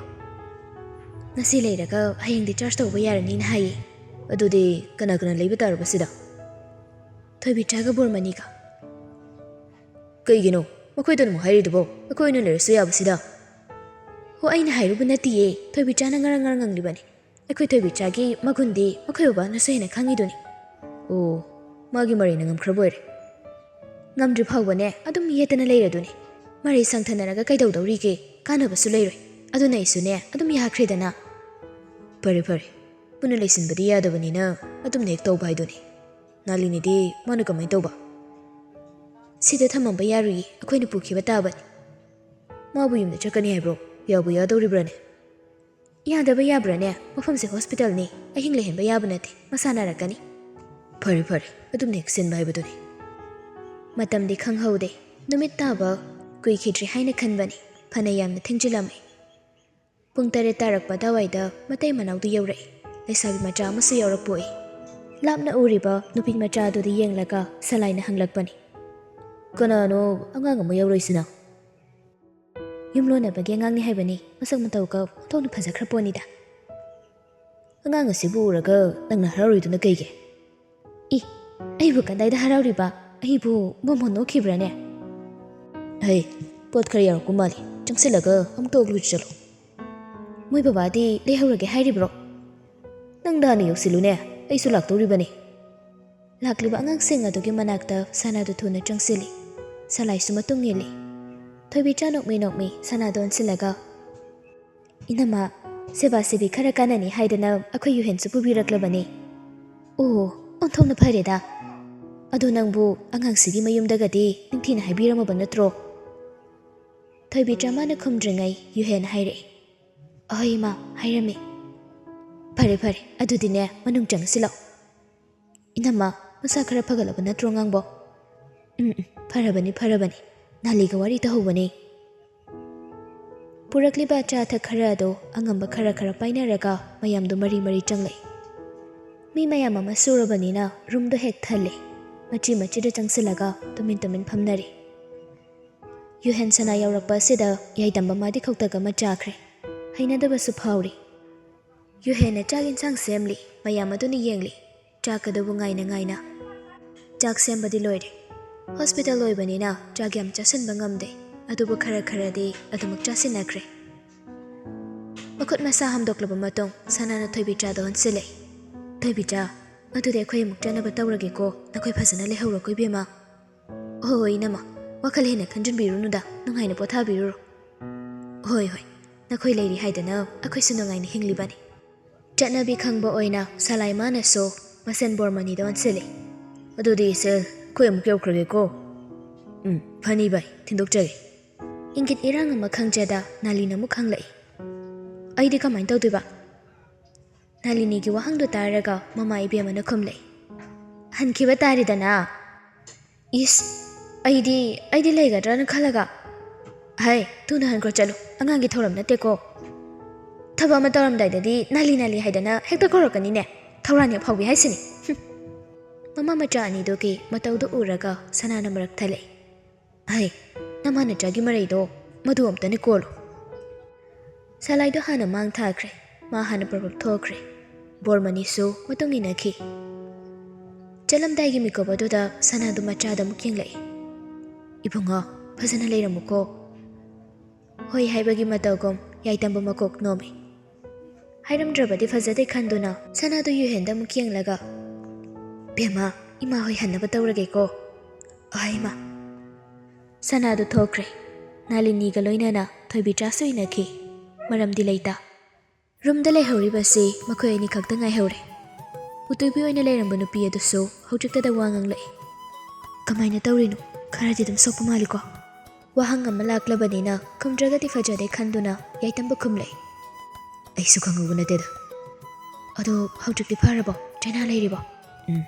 "ꯉꯁꯤ ꯂꯩꯔꯒ ꯍꯌꯦꯡ discharge ꯇꯧꯕ ꯌꯥꯔꯅꯤꯅ ꯍꯥꯏꯌꯦ꯫" "ꯑꯗꯨꯗꯤ ꯀꯅꯥ ꯀꯅꯥ ꯂꯩꯕ ꯇꯥꯔꯕ ꯁꯤꯗ?" "ꯊꯣꯏꯕꯤꯆꯥꯒ ꯕꯣꯔꯃꯅꯤꯒ꯫" "ꯀꯩꯒꯤꯅꯣ ꯃꯈꯣꯏꯗꯅ ꯑꯃꯨꯛ ꯍꯥꯏꯔꯤꯗꯨꯕꯣ? ꯑꯩꯈꯣꯏ ꯑꯣꯏꯅ ꯂꯩꯔꯁꯨ ꯌꯥꯕꯁꯤꯗ?" "ꯍꯣ, ꯑꯩꯅ ꯍꯥꯏꯔꯨꯕ ꯅꯠꯇꯤꯌꯦ, ꯊꯣꯏꯕꯤꯆꯥꯅ ꯉꯔꯪ ꯉꯔꯪ ꯉꯪꯂꯤꯕꯅꯤ꯫ ꯑꯩꯈꯣꯏ ꯊꯣꯏꯕꯤꯆꯥꯒꯤ ꯃꯒꯨꯟꯗꯤ ꯃꯈꯣꯏ ꯕꯕꯥꯅꯁꯨ ꯍꯦꯟꯅ ꯈꯪꯉꯤꯗꯨꯅꯤ꯫" "ꯑꯣ, ꯃꯥꯒꯤ ꯃꯔꯩꯅ ꯉꯝꯈ꯭ꯔꯕ ꯑꯣꯏꯔꯦ꯫" "ꯉꯝꯗ꯭ꯔꯤ ꯐꯥꯎꯕꯅꯦ ꯑꯗꯨꯝ ꯌꯦꯠꯇꯅ ꯂꯩꯔꯗꯨꯅꯤ꯫ ꯃꯔꯩ ꯁꯪꯊꯅꯔꯒ ꯀꯩꯗꯧꯗꯧꯔꯤꯒꯦ? ꯀꯥꯟꯅꯕꯁꯨ ꯂꯩꯔꯣꯏ꯫ ꯑꯗꯨꯅ ꯑꯩꯁꯨꯅꯦ ꯑꯗꯨꯝ ꯌꯥꯈ꯭ꯔꯦꯗꯅ꯫" "ꯐꯔꯦ ꯐꯔꯦ, ꯄꯨꯟꯅ ꯂꯩꯁꯤꯟꯕꯗꯤ ꯌꯥꯗꯕꯅꯤꯅ ꯑꯗꯨꯝꯅ ꯍꯦꯛ ꯇꯧꯕ ꯍꯥꯏꯗꯨꯅꯤ꯫ ꯅꯥꯂꯤꯅꯤꯗꯤ ꯃꯥꯅ ꯀꯃꯥꯏꯅ ꯇꯧꯕ?" "ꯁꯤꯗ ꯊꯝꯃꯝꯕ ꯌꯥꯔꯨꯏꯌꯦ, ꯑꯩꯈꯣꯏꯅ ꯄꯨꯈꯤꯕ ꯇꯥꯕꯅꯤ꯫" "ꯃꯥꯕꯨ ꯌꯨꯝꯗ ꯆꯠꯀꯅꯤ ꯍꯥꯏꯕ꯭ꯔꯣ? ꯌꯥꯕꯨ ꯌꯥꯗꯧꯔꯤꯕ꯭ꯔꯥꯅꯦ?" "ꯌꯥꯗꯕ ꯌꯥꯕ꯭ꯔꯥꯅꯦ? ꯃꯐꯝꯁꯦ ꯍꯣꯁꯄꯤꯇꯥꯜꯅꯤ, ꯑꯍꯤꯡ ꯂꯩꯍꯟꯕ ꯌꯥꯕ ꯅꯠꯇꯦ, ꯃꯁꯥ ꯅꯥꯔꯛꯀꯅꯤ꯫" "ꯐꯔꯦ ꯐꯔꯦ, ꯑꯗꯨꯝꯅ ꯍꯦꯛ ꯁꯤꯟꯕ ꯍꯥꯏꯕꯗꯨꯅꯤ꯫" ꯃꯇꯝꯗꯤ ꯈꯪꯍꯧꯗꯦ꯫ ꯅꯨꯃꯤꯠ ꯇꯥꯕ ꯀꯨꯏꯈꯤꯗ꯭ꯔꯤ ꯍꯥꯏꯅ ꯈꯟꯕꯅꯤ, ꯐꯅ ꯌꯥꯝꯅ ꯊꯦꯡꯖꯤꯜꯂꯝꯃꯤ꯫ ꯄꯨꯡ ꯇꯔꯦꯠ ꯇꯥꯔꯛꯄ ꯑꯗꯨꯋꯥꯏꯗ ꯃꯇꯩ ꯃꯅꯥꯎꯗꯨ ꯌꯧꯔꯛꯏ꯫ ꯂꯩꯁꯥꯕꯤ ꯃꯆꯥ ꯑꯃꯁꯨ ꯌꯥꯎꯔꯛꯄ ꯎꯏ꯫ ꯂꯥꯞꯅ ꯎꯔꯤꯕ ꯅꯨꯄꯤ ꯃꯆꯥ ꯑꯗꯨꯗ ꯌꯦꯡꯂꯒ ꯁꯂꯥꯏꯅ ꯍꯪꯂꯛꯄꯅꯤ꯫ "ꯀꯅꯥꯅꯣ ꯑꯉꯥꯡ ꯑꯃ ꯌꯥꯎꯔꯛꯏꯁꯤꯅ?" "ꯌꯨꯝꯂꯣꯟꯅꯕꯒꯤ ꯑꯉꯥꯡꯅꯤ ꯍꯥꯏꯕꯅꯤ, ꯃꯁꯛ ꯃꯇꯧꯒ ꯑꯣꯟꯊꯣꯛꯅ ꯐꯖꯈ꯭ꯔ ꯄꯣꯠꯅꯤꯗ꯫" "ꯑꯉꯥꯡ ꯑꯁꯤꯕꯨ ꯎꯔꯒ ꯅꯪꯅ ꯍꯔꯥꯎꯔꯤꯗꯨꯅ ꯀꯩꯒꯤ?" "ꯏ, ꯑꯩꯕꯨ ꯀꯗꯥꯏꯗ ꯍꯔꯥꯎꯔꯤꯕ? ꯑꯩꯕꯨ ꯃꯣꯃꯣꯟ ꯅꯣꯛꯈꯤꯕ꯭ꯔꯥꯅꯦ?" "ꯍꯩ, ꯄꯣꯠ ꯈꯔ ꯌꯥꯎꯔꯛꯄ ꯃꯥꯜꯂꯤ, ꯆꯪꯁꯤꯜꯂꯒ ꯑꯃꯨꯛꯇ ꯑꯣꯛꯂꯨꯁꯤ ꯆꯠꯂꯣ꯫" "ꯃꯣꯏ ꯕꯕꯥꯗꯤ ꯂꯩꯍꯧꯔꯒꯦ ꯍꯥꯏꯔꯤꯕ꯭ꯔꯣ?" "ꯅꯪꯗ ꯍꯥꯟꯅ ꯌꯧꯁꯤꯜꯂꯨꯅꯦ, ꯑꯩꯁꯨ ꯂꯥꯛꯇꯧꯔꯤꯕꯅꯤ꯫" ꯂꯥꯛꯂꯤꯕ ꯑꯉꯥꯡꯁꯤꯡ ꯑꯗꯨꯒꯤ ꯃꯅꯥꯛꯇ ꯁꯅꯥꯗꯨ ꯊꯨꯅ ꯆꯪꯁꯤꯜꯂꯤ꯫ ꯁꯂꯥꯏꯁꯨ ꯃꯇꯨꯡ ꯏꯜꯂꯤ꯫ ꯊꯣꯏꯕꯤꯆꯥ ꯅꯣꯛꯃꯤ ꯅꯣꯛꯃꯤ ꯁꯅꯥꯗꯨ ꯑꯣꯟꯁꯤꯜꯂꯒ, "ꯏꯅꯝꯃ, ꯁꯦꯕꯥ ꯁꯦꯕꯤ ꯈꯔ ꯀꯥꯟꯅꯅꯤ ꯍꯥꯏꯗꯅ ꯑꯩꯈꯣꯏ ꯌꯨꯍꯦꯟꯁꯨ ꯄꯨꯕꯤꯔꯛꯂꯕꯅꯤ꯫" "ꯑꯣ, ꯑꯣꯟꯊꯣꯛꯅ ꯐꯔꯦꯗ꯫ ꯑꯗꯣ ꯅꯪꯕꯨ ꯑꯉꯥꯡꯁꯤꯒꯤ ꯃꯌꯨꯝꯗꯒꯗꯤ ꯅꯤꯡꯊꯤꯅ ꯍꯥꯏꯕꯤꯔꯝꯃꯕ ꯅꯠꯇ꯭ꯔꯣ?" ꯊꯣꯏꯕꯤꯆꯥ ꯃꯥꯅ ꯈꯨꯝꯗ꯭ꯔꯤꯉꯩ ꯌꯨꯍꯦꯟ ꯍꯥꯏꯔꯛꯏ꯫ "ꯑꯍꯣꯏ ꯏꯃꯥ, ꯍꯥꯏꯔꯝꯃꯤ꯫" "ꯐꯔꯦ ꯐꯔꯦ, ꯑꯗꯨꯗꯤꯅꯦ ꯃꯅꯨꯡ ꯆꯪꯉꯁꯤ ꯂꯥꯛꯑꯣ꯫ ꯏꯅꯝꯃ, ꯃꯁꯥ ꯈꯔ ꯐꯒꯠꯂꯕ ꯅꯠꯇ꯭ꯔꯣ ꯑꯉꯥꯡꯕꯣ?" "ꯎꯝ ꯎꯝ, ꯐꯔꯕꯅꯤ ꯐꯔꯕꯅꯤ, ꯅꯥꯂꯤꯒ ꯋꯥꯔꯤ ꯇꯧꯍꯧꯕꯅꯤ꯫" ꯄꯨꯔꯛꯂꯤꯕ ꯑꯆꯥ ꯑꯊꯛ ꯈꯔ ꯑꯗꯨ ꯑꯉꯝꯕ ꯈꯔ ꯈꯔ ꯄꯥꯏꯅꯔꯒ ꯃꯌꯥꯝꯗꯨ ꯃꯔꯤ ꯃꯔꯤ ꯆꯪꯂꯛꯏ꯫ ꯃꯤ ꯃꯌꯥꯝ ꯑꯃ ꯁꯨꯔꯕꯅꯤꯅ ꯔꯨꯝꯗꯣ ꯍꯦꯛ ꯊꯜꯂꯦ꯫ ꯃꯆꯤ ꯃꯆꯤꯗ ꯆꯪꯁꯤꯜꯂꯒ ꯇꯨꯃꯤꯟ ꯇꯨꯃꯤꯟ ꯐꯝꯅꯔꯤ꯫ ꯌꯨꯍꯦꯟ ꯁꯅꯥ ꯌꯧꯔꯛꯄ ꯑꯁꯤꯗ ꯌꯥꯏꯇꯝꯕ ꯃꯥꯗꯤ ꯈꯧꯇꯛ ꯑꯃ ꯆꯥꯈ꯭ꯔꯦ꯫ ꯍꯩꯅꯗꯕꯁꯨ ꯐꯥꯎꯔꯤ꯫ ꯌꯨꯍꯦꯟꯅ ꯆꯥꯛ ꯏꯟꯁꯥꯡ ꯁꯦꯝꯂꯤ꯫ ꯃꯌꯥꯝ ꯑꯗꯨꯅ ꯌꯦꯡꯂꯤ꯫ ꯆꯥꯛ ꯑꯗꯨꯕꯨ ꯉꯥꯏꯅ ꯉꯥꯏꯅ꯫ ꯆꯥꯛ ꯁꯦꯝꯕꯗꯤ ꯂꯣꯏꯔꯦ꯫ ꯍꯣꯁꯄꯤꯇꯥꯜ ꯑꯣꯏꯕꯅꯤꯅ ꯆꯥꯛ ꯌꯥꯝ ꯆꯥꯁꯤꯟꯕ ꯉꯝꯗꯦ꯫ ꯑꯗꯨꯕꯨ ꯈꯔ ꯈꯔꯗꯤ ꯑꯗꯨꯃꯛ ꯆꯥꯁꯤꯟꯅꯈ꯭ꯔꯦ꯫ ꯃꯈꯨꯠ ꯃꯁꯥ ꯍꯥꯝꯗꯣꯛꯂꯕ ꯃꯇꯨꯡ ꯁꯅꯥꯅ ꯊꯣꯏꯕꯤꯆꯥꯗ ꯑꯣꯟꯁꯤꯜꯂꯦ꯫ "ꯊꯣꯏꯕꯤꯆꯥ, ꯑꯗꯨꯗꯤ ꯑꯩꯈꯣꯏ ꯑꯃꯨꯛ ꯆꯠꯅꯕ ꯇꯧꯔꯒꯦꯀꯣ꯫ ꯅꯈꯣꯏ ꯐꯖꯅ ꯂꯩꯍꯧꯔꯣꯀꯣ ꯏꯕꯦꯝꯃ꯫" "ꯍꯣꯏ ꯍꯣꯏ ꯏꯅꯝꯃ, ꯋꯥꯈꯜ ꯍꯦꯟꯅ ꯈꯟꯖꯤꯟꯕꯤꯔꯨꯅꯨꯗ, ꯅꯨꯡꯉꯥꯏꯅ ꯄꯣꯊꯥꯕꯤꯔꯨꯔꯣ꯫" "ꯍꯣꯏ ꯍꯣꯏ, ꯅꯈꯣꯏ ꯂꯩꯔꯤ ꯍꯥꯏꯗꯅ ꯑꯩꯈꯣꯏꯁꯨ ꯅꯨꯡꯉꯥꯏꯅ ꯍꯤꯡꯂꯤꯕꯅꯤ꯫" ꯆꯠꯅꯕꯤ ꯈꯪꯕ ꯑꯣꯏꯅ ꯁꯂꯥꯏ ꯃꯥꯅꯁꯨ ꯃꯁꯦꯟ ꯕꯣꯔꯃꯅꯤꯗ ꯑꯣꯟꯁꯤꯜꯂꯤ꯫ "ꯑꯗꯨꯗꯤ ꯏꯆꯦ, ꯑꯩꯈꯣꯏ ꯑꯃꯨꯛ ꯌꯧꯈ꯭ꯔꯒꯦꯀꯣ꯫" "ꯎꯝ, ꯐꯅꯤ ꯚꯥꯏ, ꯊꯤꯟꯗꯣꯛꯆꯒꯦ꯫" ꯏꯪꯒꯤꯠ ꯏꯔꯥꯡ ꯑꯃ ꯈꯪꯖꯗ ꯅꯥꯂꯤꯅ ꯑꯃꯨꯛ ꯍꯪꯂꯛꯏ꯫ "ꯑꯩꯗꯤ ꯀꯃꯥꯏꯅ ꯇꯧꯗꯣꯏꯕ?" ꯅꯥꯂꯤꯅꯤꯒꯤ ꯋꯥꯍꯪꯗꯨ ꯇꯥꯔꯒ ꯃꯃꯥ ꯏꯕꯦꯝꯃꯅ ꯈꯨꯝꯂꯛꯏ꯫ "ꯍꯟꯈꯤꯕ ꯇꯥꯔꯦꯗꯅ꯫" "ꯏꯁ, ꯑꯩꯗꯤ, ꯑꯩꯗꯤ ꯂꯩꯒꯗ꯭ꯔꯅ ꯈꯜꯂꯒ꯫" "ꯍꯩ, ꯊꯨꯅ ꯍꯟꯈ꯭ꯔꯣ ꯆꯠꯂꯣ, ꯑꯉꯥꯡꯒꯤ ꯊꯧꯔꯝ ꯅꯠꯇꯦꯀꯣ꯫ ꯊꯕꯛ ꯑꯃ ꯇꯧꯔꯝꯗꯥꯏꯗꯗꯤ ꯅꯥꯂꯤ ꯅꯥꯂꯤ ꯍꯥꯏꯗꯅ ꯍꯦꯛꯇ ꯀꯧꯔꯛꯀꯅꯤꯅꯦ, ꯊꯧꯔꯥꯅꯤ ꯑꯐꯥꯎꯕꯤ ꯍꯥꯏꯁꯤꯅꯤ꯫" ꯃꯃꯥ ꯃꯆꯥ ꯑꯅꯤꯗꯨꯒꯤ ꯃꯇꯧꯗꯨ ꯎꯔꯒ ꯁꯅꯥꯅ ꯃꯔꯛ ꯊꯠꯂꯛꯏ꯫ "ꯍꯩ, ꯅꯃꯥ ꯅꯆꯥꯒꯤ ꯃꯔꯩꯗꯣ ꯃꯗꯨ ꯑꯝꯇꯅꯤ ꯀꯣꯜꯂꯨ꯫" ꯁꯂꯥꯏꯗꯣ ꯍꯥꯟꯅ ꯃꯥꯡ ꯊꯥꯈ꯭ꯔꯦ꯫ ꯃꯥ ꯍꯥꯟꯅ ꯄ꯭ꯔꯣꯞ ꯊꯣꯛꯈ꯭ꯔꯦ꯫ ꯕꯣꯔꯃꯅꯤꯁꯨ ꯃꯇꯨꯡ ꯏꯟꯅꯈꯤ꯫ ꯆꯠꯂꯝꯗꯥꯏꯒꯤ ꯃꯤꯀꯨꯞ ꯑꯗꯨꯗ ꯁꯅꯥꯗꯨ ꯃꯆꯥꯗ ꯑꯃꯨꯛ ꯌꯦꯡꯂꯛꯏ꯫ "ꯏꯕꯨꯡꯉꯣ, ꯐꯖꯅ ꯂꯩꯔꯝꯃꯨꯀꯣ꯫" ꯍꯣꯏ ꯍꯥꯏꯕꯒꯤ ꯃꯇꯧꯒꯨꯝ ꯌꯥꯏꯇꯝꯕ ꯃꯀꯣꯛ ꯅꯣꯝꯃꯤ꯫ ꯍꯥꯏꯔꯝꯗ꯭ꯔꯕꯗꯤ ꯐꯖꯗꯦ ꯈꯟꯗꯨꯅ ꯁꯅꯥꯗꯨ ꯌꯨꯍꯦꯟꯗ ꯑꯃꯨꯛ ꯌꯦꯡꯂꯒ, "ꯕꯦꯝꯃ, ꯏꯃꯥ ꯍꯣꯏ ꯍꯟꯅꯕ ꯇꯧꯔꯒꯦꯀꯣ꯫" "ꯑꯍꯩꯃ!" ꯁꯅꯥꯗꯨ ꯊꯣꯛꯈ꯭ꯔꯦ꯫ ꯅꯥꯂꯤꯅꯤꯒ ꯂꯣꯏꯅꯅ ꯊꯣꯏꯕꯤꯆꯥꯁꯨ ꯏꯟꯅꯈꯤ꯫ ꯃꯔꯝꯗꯤ ꯂꯩꯇ꯫ ꯔꯨꯝꯗ ꯂꯩꯍꯧꯔꯤꯕꯁꯤ ꯃꯈꯣꯏ ꯑꯅꯤꯈꯛꯇ ꯉꯥꯏꯍꯧꯔꯦ꯫ ꯎꯇꯨꯕꯤ ꯑꯣꯏꯅ ꯂꯩꯔꯝꯕ ꯅꯨꯄꯤ ꯑꯗꯨꯁꯨ ꯍꯧꯖꯤꯛꯇꯗ ꯋꯥ ꯉꯥꯡꯂꯛꯏ꯫ "ꯀꯃꯥꯏꯅ ꯇꯧꯔꯤꯅꯣ? ꯈꯔꯗꯤ ꯑꯗꯨꯝ ꯁꯣꯛꯄ ꯃꯥꯜꯂꯤꯀꯣ?" ꯋꯥꯍꯪ ꯑꯃ ꯂꯥꯛꯂꯕꯅꯤꯅ ꯈꯨꯝꯗ꯭ꯔꯒꯗꯤ ꯐꯖꯗꯦ ꯈꯟꯗꯨꯅ ꯌꯥꯏꯇꯝꯕ ꯈꯨꯝꯂꯛꯏ꯫ "ꯑꯩꯁꯨ ꯈꯪꯍꯧꯕ ꯅꯠꯇꯦꯗ꯫ ꯑꯗꯣ ꯍꯧꯖꯤꯛꯇꯤ ꯐꯔꯕꯣ? ꯆꯩꯅꯥ ꯂꯩꯔꯤꯕꯣ?" "ꯎꯝ,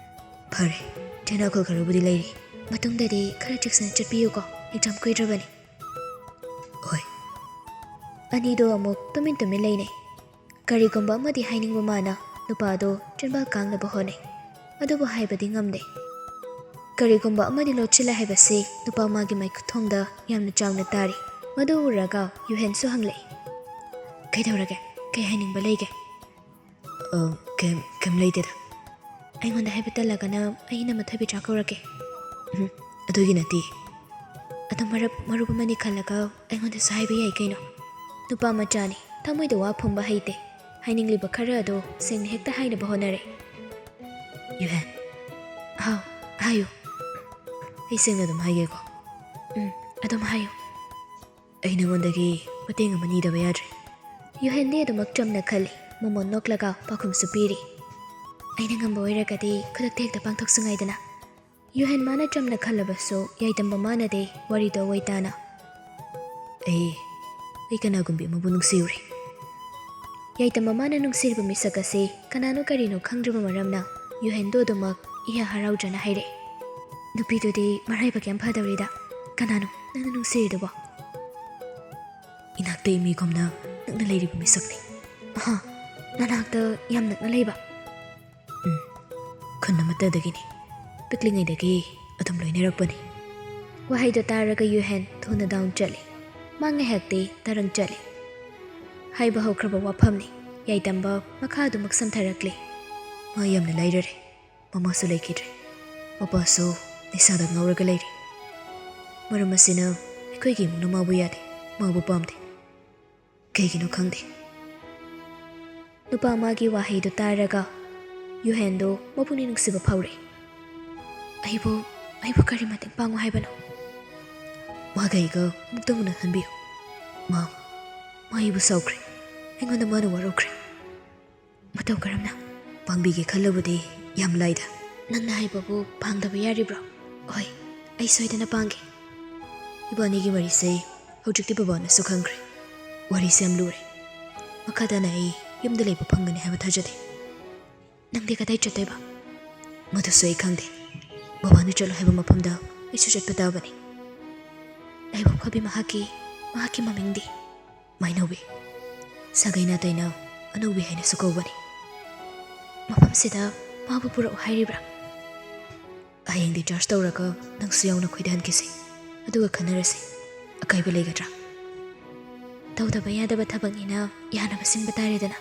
ꯐꯔꯦ꯫ ꯆꯩꯅꯥ ꯈꯨꯜ ꯈꯔꯕꯨꯗꯤ ꯂꯩꯔꯤ꯫ ꯃꯇꯨꯡꯗꯗꯤ ꯈꯔ ꯆꯦꯛꯁꯤꯟꯅ ꯆꯠꯄꯤꯌꯨꯀꯣ, ꯑꯦꯛꯖꯥꯝ ꯀꯨꯏꯗ꯭ꯔꯕꯅꯤ꯫" "ꯍꯣꯏ꯫" ꯑꯅꯤꯗꯣ ꯑꯃꯨꯛ ꯇꯨꯃꯤꯟ ꯇꯨꯃꯤꯟ ꯂꯩꯅꯩ꯫ ꯀꯔꯤꯒꯨꯝꯕ ꯑꯃꯗꯤ ꯍꯥꯏꯅꯤꯡꯕ ꯃꯥꯅ ꯅꯨꯄꯥꯗꯣ ꯆꯤꯟꯕꯥꯜ ꯀꯥꯡꯅꯕ ꯍꯣꯠꯅꯩ, ꯑꯗꯨꯕꯨ ꯍꯥꯏꯕꯗꯤ ꯉꯝꯗꯦ꯫ ꯀꯔꯤꯒꯨꯝꯕ ꯑꯃꯗꯤ ꯂꯣꯠꯁꯤꯜꯂꯦ ꯍꯥꯏꯕꯁꯤ ꯅꯨꯄꯥ ꯃꯥꯒꯤ ꯃꯥꯏꯊꯣꯡꯗ ꯌꯥꯝꯅ ꯆꯥꯎꯅ ꯇꯥꯔꯤ꯫ ꯃꯗꯨ ꯎꯔꯒ ꯌꯨꯍꯦꯟꯁꯨ ꯍꯪꯂꯛꯏ, "ꯀꯩꯗꯧꯔꯒꯦ? ꯀꯩ ꯍꯥꯏꯅꯤꯡꯕ ꯂꯩꯒꯦ?" "ꯑ, ꯀꯩꯝ, ꯀꯩꯝ ꯂꯩꯇꯦꯗ꯫ ꯑꯩꯉꯣꯟꯗ ꯍꯥꯏꯕ ꯇꯜꯂꯒꯅ ꯑꯩꯅ ꯃꯊꯣꯏꯕꯤꯆꯥ ꯀꯧꯔꯛꯀꯦ꯫" "ꯎꯝ, ꯑꯗꯨꯒꯤ ꯅꯠꯇꯦ꯫" "ꯑꯗꯣ ꯃꯔꯨꯞ, ꯃꯔꯨꯞ ꯑꯃꯅꯤ ꯈꯜꯂꯒ ꯑꯩꯉꯣꯟꯗꯁꯨ ꯍꯥꯏꯕ ꯌꯥꯏ ꯀꯩꯅꯣ꯫" ꯅꯨꯄꯥ ꯃꯆꯥꯅꯤ, ꯊꯃꯣꯏꯗ ꯋꯥ ꯐꯨꯝꯕ ꯍꯩꯇꯦ꯫ ꯍꯥꯏꯅꯤꯡꯂꯤꯕ ꯈꯔ ꯑꯗꯨ ꯁꯦꯡꯅ ꯍꯦꯛꯇ ꯍꯥꯏꯅꯕ ꯍꯣꯠꯅꯔꯦ꯫ "ꯌꯨꯍꯦꯟ꯫" "ꯍꯥꯎ, ꯍꯥꯏꯌꯨ꯫" "ꯑꯩ ꯁꯦꯡꯅ ꯑꯗꯨꯝ ꯍꯥꯏꯒꯦꯀꯣ꯫" "ꯎꯝ, ꯑꯗꯨꯝ ꯍꯥꯏꯌꯨ꯫" "ꯑꯩ ꯅꯉꯣꯟꯗꯒꯤ ꯃꯇꯦꯡ ꯑꯃ ꯅꯤꯗꯕ ꯌꯥꯗ꯭ꯔꯦ꯫" ꯌꯨꯍꯦꯟꯗꯤ ꯑꯗꯨꯃꯛ ꯆꯝꯅ ꯈꯜꯂꯤ꯫ ꯃꯃꯣꯟ ꯅꯣꯛꯂꯒ ꯄꯥꯎꯈꯨꯝꯁꯨ ꯄꯤꯔꯤ꯫ "ꯑꯩꯅ ꯉꯝꯕ ꯑꯣꯏꯔꯒꯗꯤ ꯈꯨꯗꯛꯇ ꯍꯦꯛꯇ ꯄꯥꯡꯊꯣꯛꯁꯨ ꯉꯥꯏꯗꯅ꯫" ꯌꯨꯍꯦꯟ ꯃꯥꯅ ꯆꯝꯅ ꯈꯜꯂꯕꯁꯨ ꯌꯥꯏꯇꯝꯕ ꯃꯥꯅꯗꯤ ꯋꯥꯔꯤꯗꯣ ꯑꯣꯏ ꯇꯥꯅ꯫ "ꯑꯩ, ꯑꯩ ꯀꯅꯥꯒꯨꯝꯕꯤ ꯑꯃꯕꯨ ꯅꯨꯡꯁꯤꯔꯨꯔꯦ꯫" ꯌꯥꯏꯇꯝꯕ ꯃꯥꯅ ꯅꯨꯡꯁꯤꯔꯤꯕ ꯃꯤꯁꯛ ꯑꯁꯤ ꯀꯅꯥꯅꯣ ꯀꯔꯤꯅꯣ ꯈꯪꯗ꯭ꯔꯕ ꯃꯔꯝꯅ ꯌꯨꯍꯦꯟꯗꯣ ꯑꯗꯨꯃꯛ ꯏꯍ ꯍꯔꯥꯎꯖꯅ ꯍꯥꯏꯔꯛꯏ꯫ "ꯅꯨꯄꯤꯗꯨꯗꯤ ꯃꯔꯥꯏꯕꯛ ꯌꯥꯝ ꯐꯗꯧꯔꯤꯗ꯫ ꯀꯅꯥꯅꯣ ꯅꯪꯅ ꯅꯨꯡꯁꯤꯔꯤꯗꯨꯕꯣ?" "ꯏꯅꯥꯛꯇ ꯏꯃꯤꯒꯨꯝꯅ ꯅꯛꯅ ꯂꯩꯔꯤꯕ ꯃꯤꯁꯛꯅꯤ꯫" "ꯑꯍꯥ, ꯅꯅꯥꯛꯇ ꯌꯥꯝ ꯅꯛꯅ ꯂꯩꯕ?" "ꯎꯝ, ꯈꯨꯟ ꯑꯃꯠꯇꯗꯒꯤꯅꯤ꯫ ꯄꯤꯛꯂꯤꯉꯩꯗꯒꯤ ꯑꯗꯨꯝ ꯂꯣꯏꯅꯔꯛꯄꯅꯤ꯫" ꯋꯥꯍꯩꯗꯣ ꯇꯥꯔꯒ ꯌꯨꯍꯦꯟ ꯊꯨꯅ ꯗꯥꯎꯟ ꯆꯠꯂꯤ꯫ ꯃꯥ ꯉꯥꯏꯍꯥꯛꯇꯤ ꯇꯔꯪ ꯆꯠꯂꯤ꯫ ꯍꯥꯏꯕ ꯍꯧꯈ꯭ꯔꯕ ꯋꯥꯐꯝꯅꯤ꯫ ꯌꯥꯏꯇꯝꯕ ꯃꯈꯥ ꯑꯗꯨꯃꯛ ꯁꯝꯊꯔꯛꯂꯤ꯫ "ꯃꯥ ꯌꯥꯝꯅ ꯂꯥꯏꯔꯔꯦ꯫ ꯃꯃꯥꯁꯨ ꯂꯩꯈꯤꯗ꯭ꯔꯦ꯫ ꯃꯄꯥꯁꯨ ꯅꯤꯁꯥꯗ ꯉꯥꯎꯔꯒ ꯂꯩꯔꯦ꯫ ꯃꯔꯝ ꯑꯁꯤꯅ ꯑꯩꯈꯣꯏꯒꯤ ꯏꯃꯨꯡꯅ ꯃꯥꯕꯨ ꯌꯥꯗꯦ, ꯃꯥꯕꯨ ꯄꯥꯝꯗꯦ꯫ ꯀꯩꯒꯤꯅꯣ ꯈꯪꯗꯦ꯫" ꯅꯨꯄꯥ ꯃꯥꯒꯤ ꯋꯥꯍꯩꯗꯨ ꯇꯥꯔꯒ ꯌꯨꯍꯦꯟꯗꯨ ꯃꯄꯨꯛꯅꯤꯡ ꯅꯨꯡꯁꯤꯕ ꯐꯥꯎꯔꯛꯏ꯫ "ꯑꯩꯕꯨ, ꯑꯩꯕꯨ ꯀꯔꯤ ꯃꯇꯦꯡ ꯄꯥꯡꯉꯨ ꯍꯥꯏꯕꯅꯣ?" "ꯃꯥꯒ ꯑꯩꯒ ꯑꯃꯨꯛꯇꯪ ꯎꯅꯍꯟꯕꯤꯌꯨ꯫ ꯃꯥ, ꯃꯥ ꯑꯩꯕꯨ ꯁꯥꯎꯈ꯭ꯔꯦ꯫ ꯑꯩꯉꯣꯟꯗ ꯃꯥꯅ ꯋꯥꯔꯧꯈ꯭ꯔꯦ꯫" "ꯃꯇꯧ ꯀꯔꯝꯅ?" "ꯄꯥꯡꯕꯤꯒꯦ ꯈꯜꯂꯕꯗꯤ ꯌꯥꯝ ꯂꯥꯏꯗ꯫" "ꯅꯪꯅ ꯍꯥꯏꯕꯕꯨ ꯄꯥꯡꯗꯕ ꯌꯥꯔꯤꯕ꯭ꯔꯣ?" "ꯍꯣꯏ, ꯑꯩ ꯁꯣꯏꯗꯅ ꯄꯥꯡꯒꯦ꯫" "ꯏꯕꯥꯅꯤꯒꯤ ꯋꯥꯔꯤꯁꯦ ꯍꯧꯖꯤꯛꯇꯤ ꯕꯕꯥꯅꯁꯨ ꯈꯪꯈ꯭ꯔꯦ꯫ ꯋꯥꯔꯤꯁꯦ ꯌꯥꯝ ꯂꯨꯔꯦ꯫ ꯃꯈꯥ ꯇꯥꯅ ꯑꯩ ꯌꯨꯝꯗ ꯂꯩꯕ ꯐꯪꯒꯅꯤ ꯍꯥꯏꯕ ꯊꯥꯖꯗꯦ꯫" "ꯅꯪꯗꯤ ꯀꯗꯥꯏ ꯆꯠꯇꯣꯏꯕ?" "ꯃꯗꯨꯁꯨ ꯑꯩ ꯈꯪꯗꯦ꯫ ꯕꯕꯥꯅ ꯆꯠꯂꯣ ꯍꯥꯏꯕ ꯃꯐꯝꯗ ꯑꯩꯁꯨ ꯆꯠꯄ ꯇꯥꯕꯅꯤ꯫" "ꯑꯩꯕꯨ ꯐꯕꯤ ꯃꯍꯥꯛꯀꯤ, ꯃꯍꯥꯛꯀꯤ ꯃꯃꯤꯡꯗꯤ?" ꯃꯥꯏꯅꯧꯕꯤ, ꯁꯥꯒꯩ ꯅꯥꯇꯩꯅ ꯑꯅꯧꯕꯤ ꯍꯥꯏꯅꯁꯨ ꯀꯧꯕꯅꯤ꯫ ꯃꯐꯝꯁꯤꯗ ꯃꯥꯕꯨ ꯄꯨꯔꯛꯎ ꯍꯥꯏꯔꯤꯕ꯭ꯔꯥ? ꯍꯌꯦꯡ discharge ꯇꯧꯔꯒ ꯅꯪꯁꯨ ꯌꯥꯎꯅ ꯈꯣꯏꯗꯍꯟꯈꯤꯁꯤ, ꯑꯗꯨꯒ ꯈꯟꯅꯔꯁꯤ꯫ ꯑꯀꯥꯏꯕ ꯂꯩꯒꯗ꯭ꯔꯥ? ꯇꯧꯗꯕ ꯌꯥꯗꯕ ꯊꯕꯛꯅꯤꯅ ꯌꯥꯅꯕ ꯁꯤꯟꯕ ꯇꯥꯔꯦꯗꯅ꯫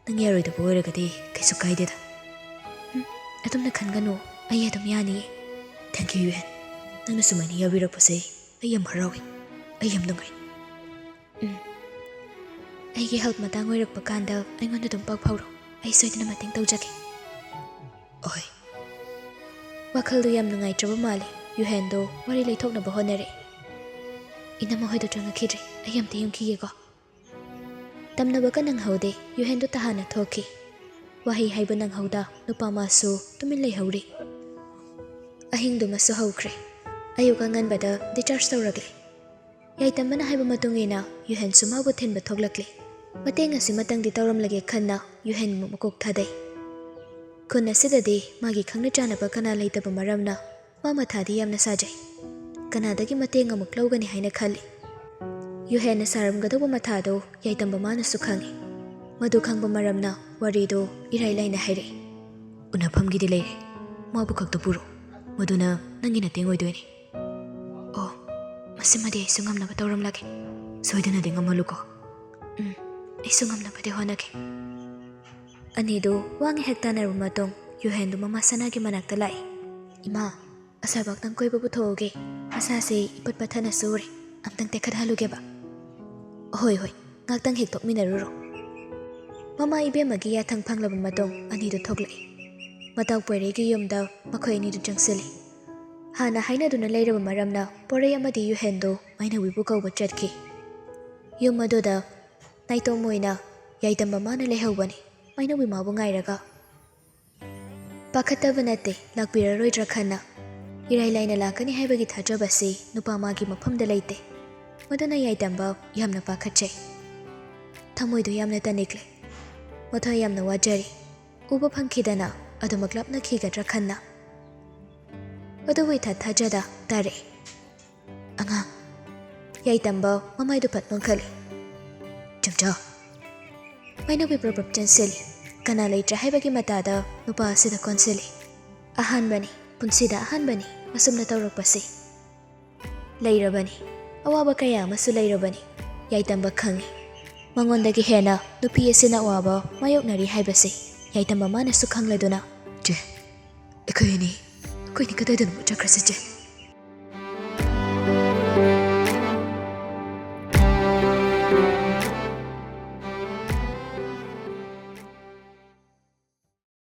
ꯅꯪ ꯌꯥꯔꯣꯏꯗꯕ ꯑꯣꯏꯔꯒꯗꯤ ꯀꯩꯁꯨ ꯀꯥꯏꯗꯦꯗ꯫ ꯎꯝ, ꯑꯗꯨꯝꯅ ꯈꯟꯒꯅꯨ, ꯑꯩ ꯑꯗꯨꯝ ꯌꯥꯅꯤꯌꯦ꯫ Thank you, ꯌꯨꯍꯦꯟ꯫ ꯅꯪꯅ ꯁꯨꯃꯥꯏꯅ ꯌꯥꯕꯤꯔꯛꯄꯁꯦ ꯑꯩ ꯌꯥꯝ ꯍꯔꯥꯎꯏ, ꯑꯩ ꯌꯥꯝ ꯅꯨꯡꯉꯥꯏ꯫ ꯎꯝ, ꯑꯩꯒꯤ help ꯃꯇꯥꯡ ꯑꯣꯏꯔꯛꯄ ꯀꯥꯟꯗ ꯑꯩꯉꯣꯟꯗ ꯑꯗꯨꯝ ꯄꯥꯎ ꯐꯥꯎꯔꯣ, ꯑꯩ ꯁꯣꯏꯗꯅ ꯃꯇꯦꯡ ꯇꯧꯖꯒꯦ꯫ ꯑꯍꯣꯏ꯫ ꯋꯥꯈꯜꯗꯨ ꯌꯥꯝ ꯅꯨꯡꯉꯥꯏꯇ꯭ꯔꯕ ꯃꯥꯜꯂꯤ꯫ ꯌꯨꯍꯦꯟꯗꯣ ꯋꯥꯔꯤ ꯂꯩꯊꯣꯛꯅꯕ ꯍꯣꯠꯅꯔꯦ꯫ ꯏꯅꯝꯃ ꯍꯣꯏꯗꯣ ꯆꯪꯉꯛꯈꯤꯗ꯭ꯔꯦ, ꯑꯩ ꯑꯝꯇ ꯌꯨꯝꯈꯤꯒꯦꯀꯣ꯫ ꯇꯝꯅꯕꯒ ꯅꯪꯍꯧꯗꯦ, ꯌꯨꯍꯦꯟꯗꯣ ꯇꯍꯥꯟꯅ ꯊꯣꯛꯈꯤ꯫ ꯋꯥꯍꯩ ꯍꯥꯏꯕ ꯅꯪꯍꯧꯗ ꯅꯨꯄꯥ ꯃꯥꯁꯨ ꯇꯨꯃꯤꯟ ꯂꯩꯍꯧꯔꯤ꯫ ꯑꯍꯤꯡꯗꯨꯃꯁꯨ ꯍꯧꯈ꯭ꯔꯦ꯫ ꯑꯌꯨꯛ ꯑꯉꯟꯕꯗ discharge ꯇꯧꯔꯛꯂꯦ꯫ ꯌꯥꯏꯇꯝꯕꯅ ꯍꯥꯏꯕ ꯃꯇꯨꯡ ꯏꯟꯅ ꯌꯨꯍꯦꯟꯁꯨ ꯃꯥꯕꯨ ꯊꯤꯟꯕ ꯊꯣꯛꯂꯛꯂꯦ꯫ ꯃꯇꯦꯡ ꯑꯁꯤꯃꯇꯪꯗꯤ ꯇꯧꯔꯝꯂꯒꯦ ꯈꯟꯅ ꯌꯨꯍꯦꯟ ꯃꯀꯣꯛ ꯊꯥꯗꯩ꯫ ꯈꯨꯟ ꯑꯁꯤꯗꯗꯤ ꯃꯥꯒꯤ ꯈꯪꯅ ꯆꯥꯟꯅꯕ ꯀꯅꯥ ꯂꯩꯇꯕ ꯃꯔꯝꯅ ꯃꯥ ꯃꯊꯥꯗꯤ ꯌꯥꯝꯅ ꯁꯥꯖꯩ꯫ ꯀꯅꯥꯗꯒꯤ ꯃꯇꯦꯡ ꯑꯃꯨꯛ ꯂꯧꯒꯅꯤ ꯍꯥꯏꯅ ꯈꯜꯂꯤ꯫ ꯌꯨꯍꯦꯟꯅ ꯁꯥꯔꯝꯒꯗꯧꯕ ꯃꯊꯥꯗꯣ ꯌꯥꯏꯇꯝꯕ ꯃꯥꯅꯁꯨ ꯈꯪꯏ꯫ ꯃꯗꯨ ꯈꯪꯕ ꯃꯔꯝꯅ ꯋꯥꯔꯤꯗꯣ ꯏꯔꯥꯏ ꯂꯥꯏꯅ ꯍꯥꯏꯔꯛꯏ꯫ ꯎꯅꯐꯝꯒꯤꯗꯤ ꯂꯩꯔꯦ, ꯃꯥꯕꯨ ꯈꯛꯇ ꯄꯨꯔꯣ, ꯃꯗꯨꯅ ꯅꯪꯒꯤ ꯃꯇꯦꯡ ꯑꯣꯏꯗꯣꯏꯅꯤ꯫ ꯑꯣ, ꯃꯁꯤꯃꯗꯤ ꯑꯩꯁꯨ ꯉꯝꯅꯕ ꯇꯧꯔꯝꯂꯒꯦ꯫ ꯁꯣꯏꯗꯅꯗꯤ ꯉꯝꯍꯜꯂꯨꯀꯣ꯫ ꯎꯝ, ꯑꯩꯁꯨ ꯉꯝꯅꯕꯗꯤ ꯍꯣꯠꯅꯒꯦ꯫ ꯑꯅꯤꯗꯨ ꯋꯥ ꯉꯥꯏꯍꯥꯛ ꯇꯥꯟꯅꯔꯕ ꯃꯇꯨꯡ ꯌꯨꯍꯦꯟꯗꯨ ꯃꯃꯥ ꯁꯅꯥꯒꯤ ꯃꯅꯥꯛꯇ ꯂꯥꯛꯏ꯫ ꯏꯃꯥ, ꯑꯁꯥꯏꯕꯥꯛꯇꯪ ꯀꯣꯏꯕ ꯄꯨꯊꯣꯛꯎꯒꯦ꯫ ꯃꯁꯥꯁꯦ ꯏꯄꯠ ꯄꯠꯊꯅꯁꯨ ꯎꯔꯦ꯫ ꯑꯝꯇꯪ ꯇꯦꯛꯈꯠꯍꯜꯂꯨꯒꯦꯕ꯫ ꯍꯣꯏ, ꯍꯣꯏ, ꯉꯥꯛꯇꯪ ꯍꯦꯛ ꯊꯣꯛꯃꯤꯟꯅꯔꯨꯔꯣ꯫ ꯃꯃꯥ ꯏꯕꯦꯝꯃꯒꯤ ꯌꯥꯊꯪ ꯐꯪꯂꯕ ꯃꯇꯨꯡ ꯑꯅꯤꯗꯨ ꯊꯣꯛꯂꯛꯏ꯫ ꯃꯇꯥꯎ ꯄꯣꯏꯔꯩꯒꯤ ꯌꯨꯝꯗ ꯃꯈꯣꯏ ꯑꯅꯤꯗꯨ ꯆꯪꯁꯤꯜꯂꯤ꯫ ꯍꯥꯟꯅ ꯍꯥꯏꯅꯗꯨꯅ ꯂꯩꯔꯕ ꯃꯔꯝꯅ ꯄꯣꯏꯔꯩ ꯑꯃꯗꯤ ꯌꯨꯍꯦꯟꯗꯨ ꯃꯥꯏꯅꯧꯕꯤꯕꯨ ꯀꯧꯕ ꯆꯠꯈꯤ꯫ ꯌꯨꯝ ꯑꯗꯨꯗ ꯅꯥꯏꯇꯣꯝ ꯑꯣꯏꯅ ꯌꯥꯏꯇꯝꯕ ꯃꯥꯅ ꯂꯩꯍꯧꯕꯅꯤ, ꯃꯥꯏꯅꯧꯕꯤ ꯃꯥꯕꯨ ꯉꯥꯏꯔꯒ꯫ ꯄꯥꯈꯠꯇꯕ ꯅꯠꯇꯦ, ꯂꯥꯛꯄꯤꯔꯔꯣꯏꯗ꯭ꯔꯥ ꯈꯟꯅ꯫ ꯏꯔꯥꯏ ꯂꯥꯏꯅ ꯂꯥꯛꯀꯅꯤ ꯍꯥꯏꯕꯒꯤ ꯊꯥꯖꯕꯁꯤ ꯅꯨꯄꯥ ꯃꯥꯒꯤ ꯃꯐꯝꯗ ꯂꯩꯇꯦ꯫ ꯃꯗꯨꯅ ꯌꯥꯏꯇꯝꯕ ꯌꯥꯝꯅ ꯄꯥꯈꯠꯆꯩ꯫ ꯊꯃꯣꯏꯗꯨ ꯌꯥꯝꯅ ꯇꯅꯤꯛꯂꯦ꯫ ꯃꯊ꯭ꯋꯥꯏ ꯌꯥꯝꯅ ꯋꯥꯖꯔꯤ꯫ ꯎꯕ ꯐꯪꯈꯤꯗꯅ ꯑꯗꯨꯃꯛ ꯂꯥꯞꯅꯈꯤꯒꯗ꯭ꯔꯥ ꯈꯟꯅ꯫ ꯑꯗꯨꯕꯨ ꯏꯊꯥ ꯊꯥꯖꯗ ꯇꯥꯔꯛꯏ꯫ "ꯑꯉꯥꯡ, ꯌꯥꯏꯇꯝꯕ ꯃꯃꯥꯏꯗꯨ ꯐꯠ ꯄꯥꯡꯈꯠꯂꯤ꯫ "ꯆꯝꯆꯥ!" ꯃꯥꯏꯅꯧꯕꯤ ꯄ꯭ꯔꯞ ꯄ꯭ꯔꯞ ꯆꯦꯟꯁꯤꯜꯂꯤ꯫ ꯀꯅꯥ ꯂꯩꯇ꯭ꯔꯦ ꯍꯥꯏꯕꯒꯤ ꯃꯇꯥꯗ ꯅꯨꯄꯥ ꯑꯁꯤꯗ ꯀꯣꯟꯁꯤꯜꯂꯤ꯫ "ꯑꯍꯥꯟꯕꯅꯤ, ꯄꯨꯟꯁꯤꯗ ꯑꯍꯥꯟꯕꯅꯤ ꯑꯁꯨꯝꯅ ꯇꯧꯔꯛꯄꯁꯤ꯫ ꯂꯩꯔꯕꯅꯤ, ꯑꯋꯥꯕ ꯀꯌꯥ ꯑꯃꯁꯨ ꯂꯩꯔꯕꯅꯤ꯫ ꯌꯥꯏꯇꯝꯕ ꯈꯪꯏ꯫ ꯃꯉꯣꯟꯗꯒꯤ ꯍꯦꯟꯅ ꯅꯨꯄꯤ ꯑꯁꯤꯅ ꯑꯋꯥꯕ ꯃꯥꯌꯣꯛꯅꯔꯤ ꯍꯥꯏꯕꯁꯤ ꯌꯥꯏꯇꯝꯕ ꯃꯥꯅꯁꯨ ꯈꯪꯂꯗꯨꯅ, "ꯆꯦ, ꯑꯩꯈꯣꯏ ꯑꯅꯤ, ꯑꯩꯈꯣꯏꯅꯤ ꯀꯗꯥꯏꯗꯅꯣ ꯆꯠꯈ꯭ꯔꯁꯤ, ꯆꯦ?"